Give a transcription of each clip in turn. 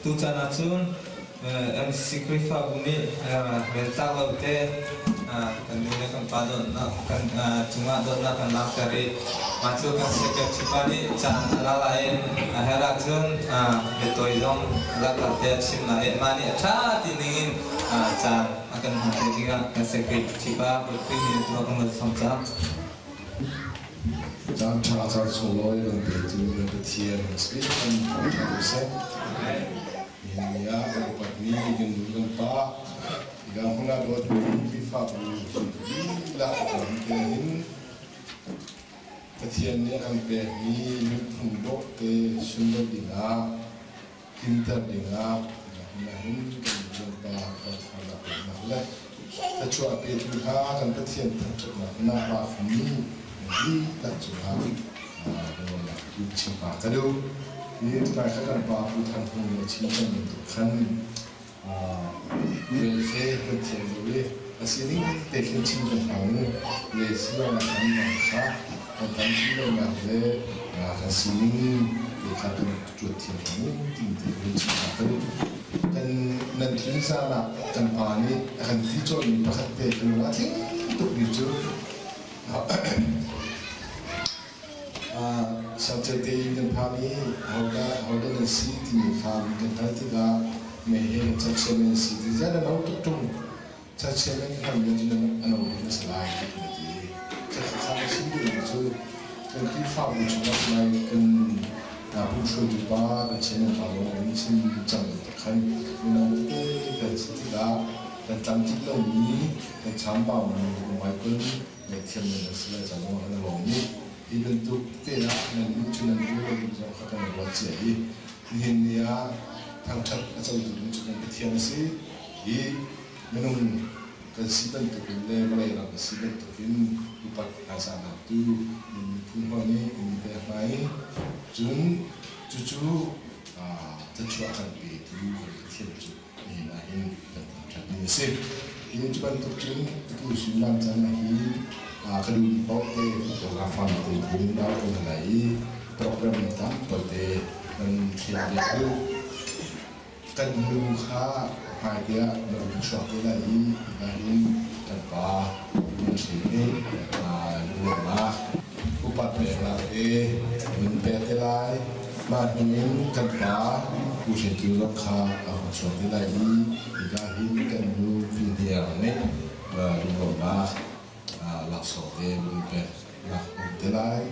Tuchan ahcun MC Khrihfabu nih reltlak lo te kan nu le kan pa dawtnak kan cungah dawtnak kan langhter i mah cu kan secretary pa nih caan a la lai i a herh ahcun biatawi zong lakar te a chim lai i mah nih a ṭha ti ningin caan a kan hman te dingah kan secretary pa Bawi nih tuah kan van sawm cang. Caan ṭha caan sunglawi kan petu kan Pathian si kan thangṭhat u sih. Nihin ni ah kan upatmi kan nu kan pa hika hmun ah dawtmi Khrihfabu dihlak ram tein Pathian nih a kan pekmi nunphung dawh te sunlawi dingah tlinter dingah hika hmun ah hin kan nu kan pa kan harnak peknak le thluachuah petu hna kan Pathian thangṭhatnak hmun ah rakhmi dihlak cungah lungrualnak tu chim pa ka duh. Hi tunai kha kan pa Pu Than Hung nih a chim cang bantuk khan rel he kan thiam lo i a sining te khin chim kan hau le silonak kan nang kha kan tam chim lonak le kan sining te kha kan cuat thiam hau ti te kan chim hna ka duh. Kan nan tlun zan ah kan pa nih a kan ti cawlmi pakhat te ka lung a tling tukmi cu Siangcel tein kan phan i ahodah nan si timi kha kan hngalh tikah mei he kan church chairman si ti ziah nan ho tuk ṭung church chairman kan hngalh mi cu nan ano bik na si lai ti kan ti. Kha ka chim duhmi cu kan Khrihfabu chungah nai kan pumhruaitu pa kan chairman pa lawng in chim cang bantuk khan unau tete kan si tikah kan tlamtlinh lomi kan chambaumi ngai kun ngaihthiam nan a si lai cang maw an lawm i hi bantuk te ah nan nih cu nan bu lo ding zong kha kan ruat cia i nihin ni ah thangṭhat a cotu ding cu kan Pathian a si i minung kan si bantukin le vawlei ram a si bantukin upat hmaizahnak tu nan miphun hawi nih kan in pek hna i cun cucu thluachuah kan petu kan Pathian cu nihin ah hin kan thangṭhatmi a si. Hi cu bantuk cun atu suimilam caan ah hin ka duhmi paoh te photographer te phun dah kan lai i program tampi te kan thlen ve ku. Kan nu kha hmaite ah na rung chuak te lai i hika hin kan pa Pu Hrin nih lunglawmhnak upat peknak te vun pek te lai. Mah hnu in kan pa Pu Hrin Kio zong kha a hung chuak te lai i hika hin kan nu Pi Hniang nih lunglawmhnak laksawng te vun pek nak um te lai.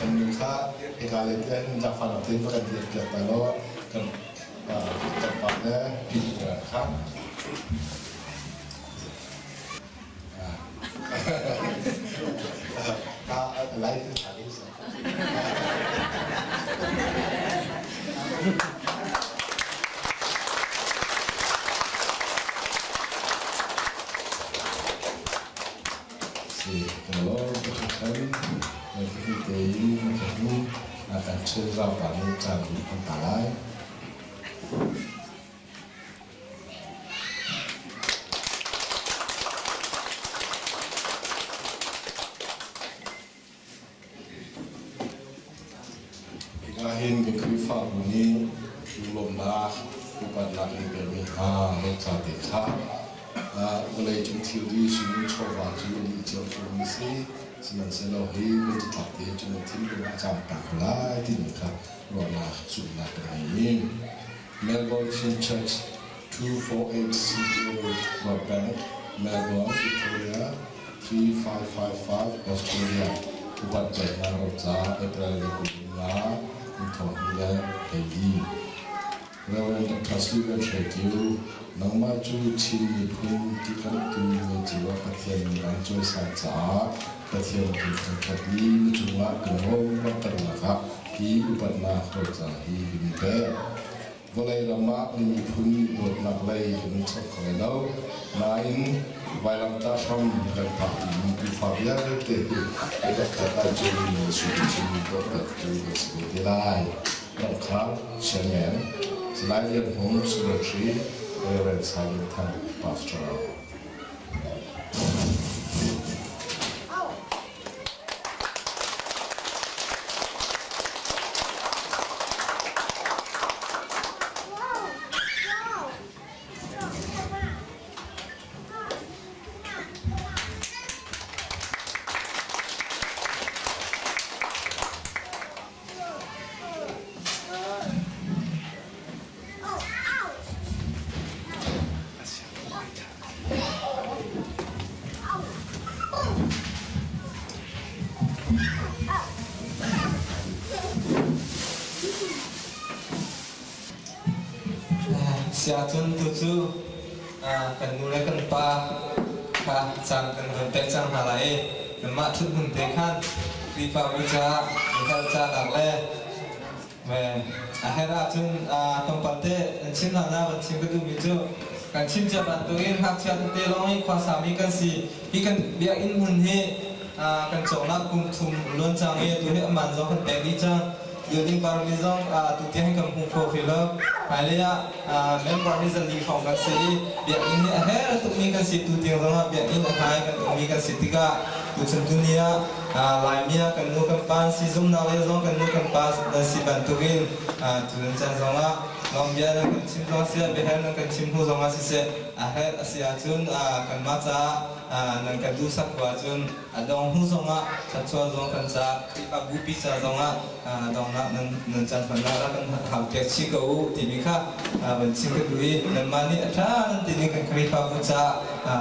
Kan nu kha hika lei te hin zaangfah tein va kan dir piak ta law kan kan pa le pi kha Lai Si kan lawm tuk hringhran. Nan tete tein ka hnu kan ṭhil ralpa nih caan kan ta lai. Hika hin kan Khrihfabu nih lunglawmhnak upatnak in pekmi hna roca te kha vawleicung thilri sungin chawva cu an i cio khomi si. Sihmanhsehlaw hi kan catlap te cu nan thinlung ah a caam peng ko lai timi kha ruahnak zumhnak ka ngei. Melbourne Chin Church 248 City Road, Burbank, Melbourne, Victoria 3555, Australia. Upat peknak roca April ni 25 2014. Reverend Dr. Stephen Hre Kio, nangmah cu Chin miphun tikamtu na ciwa Pathian nih an cawisan caah Pathian kan thangṭhat i na cungah kan lawm taktaknak ah hi upatnak roca hi kan in pek. Vawlei ram ah na miphun dawtnak lei kan in chap kho lai lo. Nain vailamtah hram na kan phak timi tuufa vialte hi biakhat ahcun na sui chin dawtnak tu kan si ve te lai. Ramkhar Chairman, Salai Lian Hmung Secretary, Reverend Sai Lian Thang Pastor. Siahcun tucu kan nu le kan pa kha caan kan von pek cang hna lai i nanmah ṭhuthmun te khan Khrihfabu caah metal cahnak le A herh ahcun tlawmpal te nan chim hna na van chim ka duhmi cu kan chim cia bantukin ngakchia tete lawng hi khua sami kan si. Hi kan biakinn hmun hi kan cawknak kum thum luan cang i atu hi aman zong kan pek dih cang. Building permit zong atu tiang hi kan hmu kho hrih lo. Hmailei ah member hi zali hrawng kan si i biakinn hi a her tukmi kan si. Tu tiang zong ah biakinn a hnai kan ummi kan si tikah tuchun tuni ah Laimi ah kan nu kan pa an si zumnak lei zong kan nu kan pa nan si bantukin tutan caan zongah lawmbia nan kan chim zong siseh biaher nan kan chim hnu zongah siseh a herh a si ahcun kanmah caah nan kan duhsak ko ahcun a dong hnu zongah thluachuah zong kan caah Khrihfabu pi ca zongah dongnak nan caan hmannak rak kan hau piak chih ko u timi kha van chim ka duh i nanmah nih a ṭha nan ti ning kan Khrihfabu caah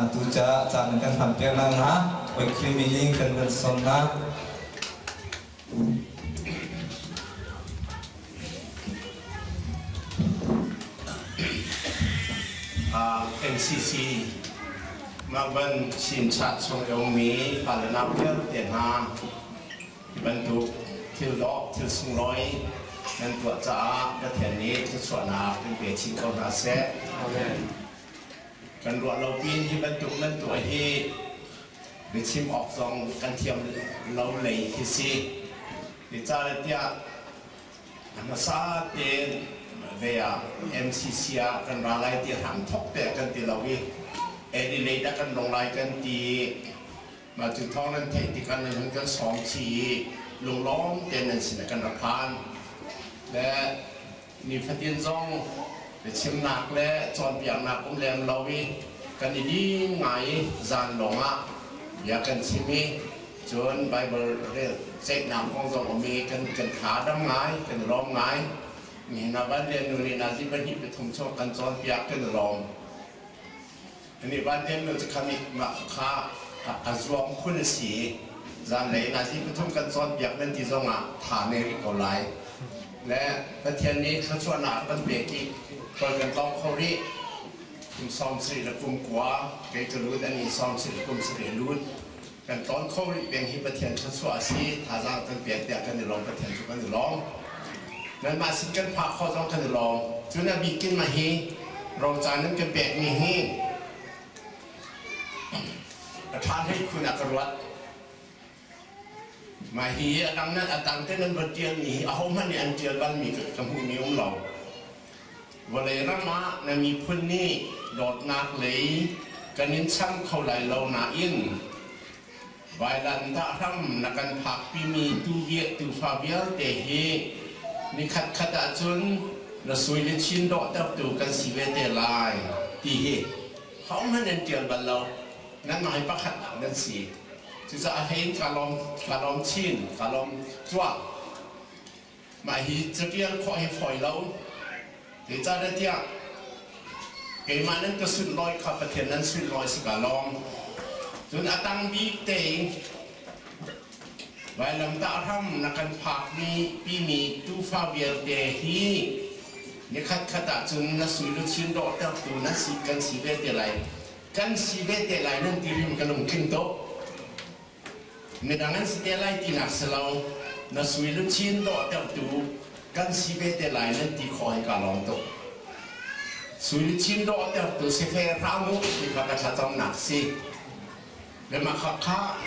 tu caah caan nan kan hman piak nakhnga Khrih min in kan van sawm hna. NCC Mangban Chin Chat chung i ummi fale nau vialte hna hi bantuk thil dawh thil sunglawi nan tuah caah Pathian nih thluachuahnak in pe chin ko hna seh. Amen. Kan ruah lo piin hi bantuk nan tuah hi biachim awk zong kan thiam lo lei khi si. Zeicahtiah tiah a hmasa tein ve ah MCC ah kan ra lai ti hram thok te kan ti lo i Adelaide ah kan rong lai kan ti i mah cu thawng nan theih tikah nan hun kan sawm chih i lunglawm tein nan sinah kan ra phan. Le Nifatin zong biachimnak le cawnpiaknak um lem lo i kan i lim ngai i zan lawngah bia kan chim i cun Baibal rel ceihnak kong zong um i kan kan tha dam ngai, kan i lawm ngai. Nihin ah Van Lian Nu nih nazi pahnih pathum chung kan cawnpiak kan i lawm. Ani Van Lian Nu cu khami mah kha a zuam phun a si i zanlei nazi pathum kan cawnpiak nan ti zongah tha nei rih ko lai. Le Pathian nih thluachuahnak kan pek i khual kan tlawng kho rih. Kum 70 le kum 9 kei ka lut ani 70 le kum sarih lut. Kan tlawn kho rih peng hi Pathian thluachuah a si. Thazaang kan pek tiah kan i lawm Pathian cu kan i lawm. Nanmah sin kan phak khawh zong kan i lawm. Cun a bikin mah hi roca nan kan pekmi hi a ṭha hlei khun ah ka ruat. Mah hi a dang nan a dang te nan va ṭialmi hi ahohmanh nih an ṭial balmi ka hmuhmi um lo. Vawlei ram ah na miphun nih dawtnak lei kan in cham kho lai lo nain vailamtah hram na kan phakpimi tuufa vialte hi nikhat khat ahcun na sui le chin dawhtertu kan si ve te lai ti hi hohmanh an ṭial bal lo. Nanmah hi pakhatnak nan si. Cucaah hlei in kaa lawm, kaa lawm chin, kaa lawm cuah. Mah hi catial khawh hi fawi lo. Zeicahtiah keimah nan ka sunlawi kha Pathian nan sunlawi si kaa lawm. Cun a tang bik tein vailamtah hram na kan phakmi pimi tuufa vialte hi nikhat khat ahcun na sui luchin dawhtertu na si kan si ve te lai. Kan si ve te lai nan ti rim ka lungtling tuk. Midang an si te lai tinak si lo. Na sui luchin dawhtertu kan si ve te lai nan ti khawh hi kaa lawm tuk. Sui luchin dawhtertu si ve hram u ti kha ka thlacamnak si. Le mah khakha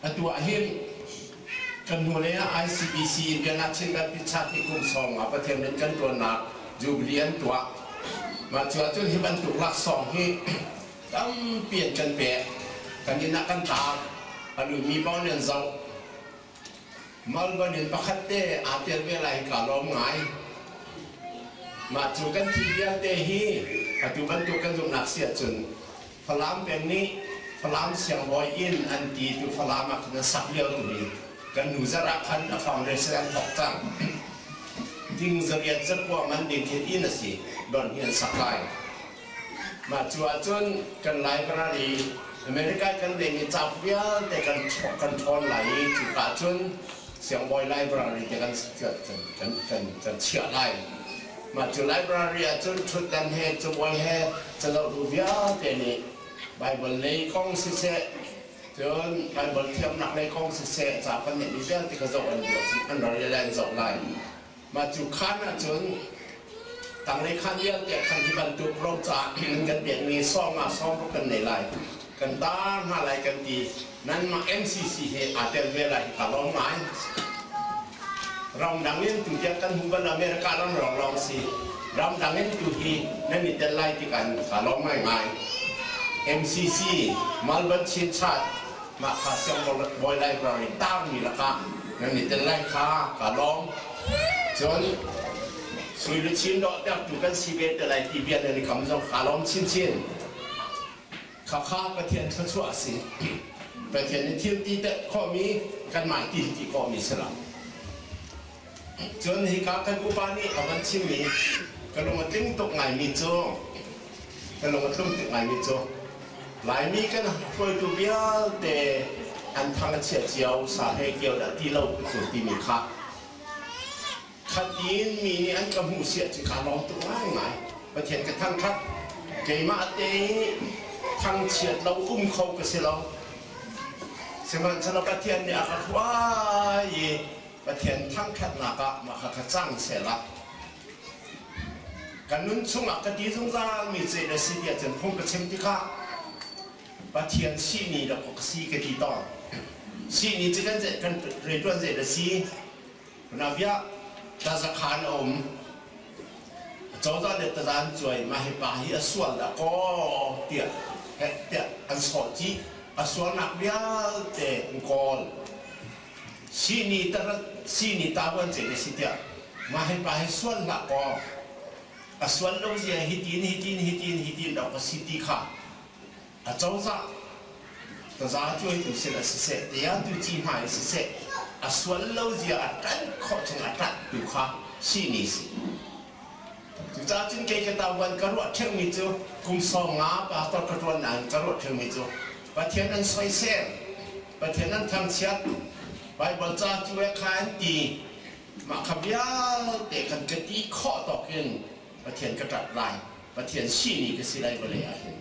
atu ah hin kan hnulei ah ICBC Indiana Chin Baptist Church nih kum sawng ah Pathian rian kan ṭuannak Jubilee an tuah. Mah cu ahcun hi bantuk laksawng hi tampi an kan pek. Kan inn ah kan tar. A lutmi paoh nih an zoh. Melbourne in pakhat te aa tel ve lai hi kaa lawm ngai. Mah cu kan thil vialte hi atu bantuk kan zumhnak si ahcun Falam peng nih Falam siangbawi inn an ti tu Falam ah khan an sak lio tu hi kan nu zarh ah khan a foundation an thawk cang. Ding zariat zakua man ding khin inn a si don hi an sak lai. Mah cu ahcun kan library America kan leng i cauk vialte kan kan ṭhawn lai i cuka cun siangbawi library te kan kan kan kan chiah lai. Mah cu library ahcun ṭhutdan he cabuai he cazohtu vialte nih Bible lei kong siseh cun Bible thiamnak lei kong siseh ca kan neihmi vialte kha zoh an duh an ral le an zoh lai. Mah cu khaan ahcun tanglei khaan vialte ah khan hi bantuk roca kan pekmi sawm ah sawm ruk kan nei lai. Kan tar hna lai kan ti. Nanmah MCC he aa tel ve lai hi ka lawm ngai. Ramdang in tutiang kan hmu bal America ram lawnglawng si. Ramdang in tu hi nan i tel lai tikah ka lawm ngaingai. MCC Melbourne Chin Church mah kha Siangbawi Library tarmi lakah nan i tel lai kha ka lawm. Cun sui luchin dawhtertu kan si ve te lai ti bia nan i kam zong kaa lawm chinchin. Khakha Pathian thluachuah a si. Pathian nih thil ti teh khawhmi kanmah ti ti khawhmi si lo. Cun hika kan upa nih a van chimmi ka lung a tling tuk ngaimi cu ka lung a tlung tuk ngaimi cu Laimi kan hruaitu vialte an thang a chia cio sa he kio dah ti lo cu timi kha khatin mi nih an ka hmuh siah cu kaa lawm tuk ngaingai. Pathian ka thangṭhat. Keimah te thangchiat lo um kho ka si lo. Sihmanhsehlaw Pathian nih a ka hruai i Pathian thangṭhatnak ah mah kha ka cang sehla. Ka nun chungah ka ti zungzalmi zei na si tiah cun phung ka chim tikah Pathian sihni dawk ka si ka ti tawn. Sihni cu kan kan rianṭuan zei na si? Navia tazakhan a um. Cozah le tazan cuai mah hi pa hi a sual dah kaw tiah heh tiah an sawh cih. A sualnak vialte an kawl. Sihni sihni tavuan ce na si tiah mah hi pa hi sual hlah kaw a sual lo zia hitin hitin hitin hitin dawk a si ti kha a cozah taza cuaitu sin ah siseh tiatu ci hna in siseh a sual lo zia a ṭanh khawh chung a ṭanh tu kha sihni si. Cucaah cun kei ka tavuan ka ruah ṭheumi cu kum 50 pastor ka ṭuan nain ka ruah ṭheumi cu Pathian an soisel, Pathian an thangchiat, Baibal ca cu le kha an ti, mah kha vialte kan ka ti khawh tawk in Pathian ka ṭap lai, Pathian sihni ka si lai vawlei ah hin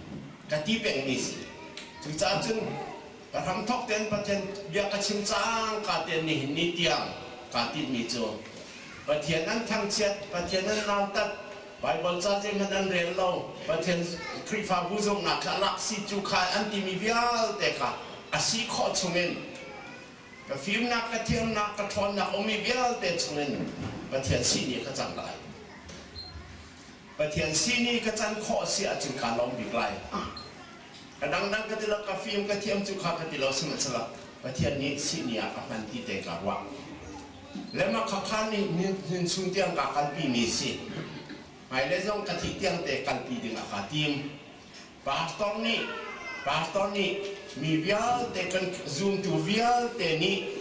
ka ti pengmi si. Cucaah cun ka hramthawk tein Pathian bia ka chim cangka tein nihin ni tiang kaa tinhmi cu Pathian an thangchiat, Pathian an nautat, Baibal ca zeihmanh an rel lo, Pathian Khrihfabu zumhnak kha lak si cu kha an timi vialte kha a si khawh chungin ka fimnak, ka thiamnak, ka ṭhawnnak ummi vialte chungin Pathian sihni ka cang lai. Pathian sihni ka can khawh si ahcun kaa lawm bik lai. Ka dangdang ka ti lo, ka fim, ka thiam cu kha ka ti lo, sihmanhsehlaw Pathian nih sihni ah ka hman ti te ka ruah. Le mah khakha nih nin chung tiang kaa kalpi mi si. Hmailei zong ka thih tiang te kalpi ding a ka tim. Pastor nih pastor nih mi vialte kan zumtu vialte nih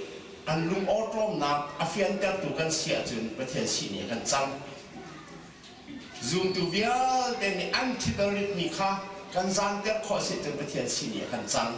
an lung awṭawmnak a fiantertu kan si ahcun Pathian sihni a kan cang. Zumtu vialte nih an thidawritmi kha kan zaanter khawh si cun Pathian sihni a kan cang.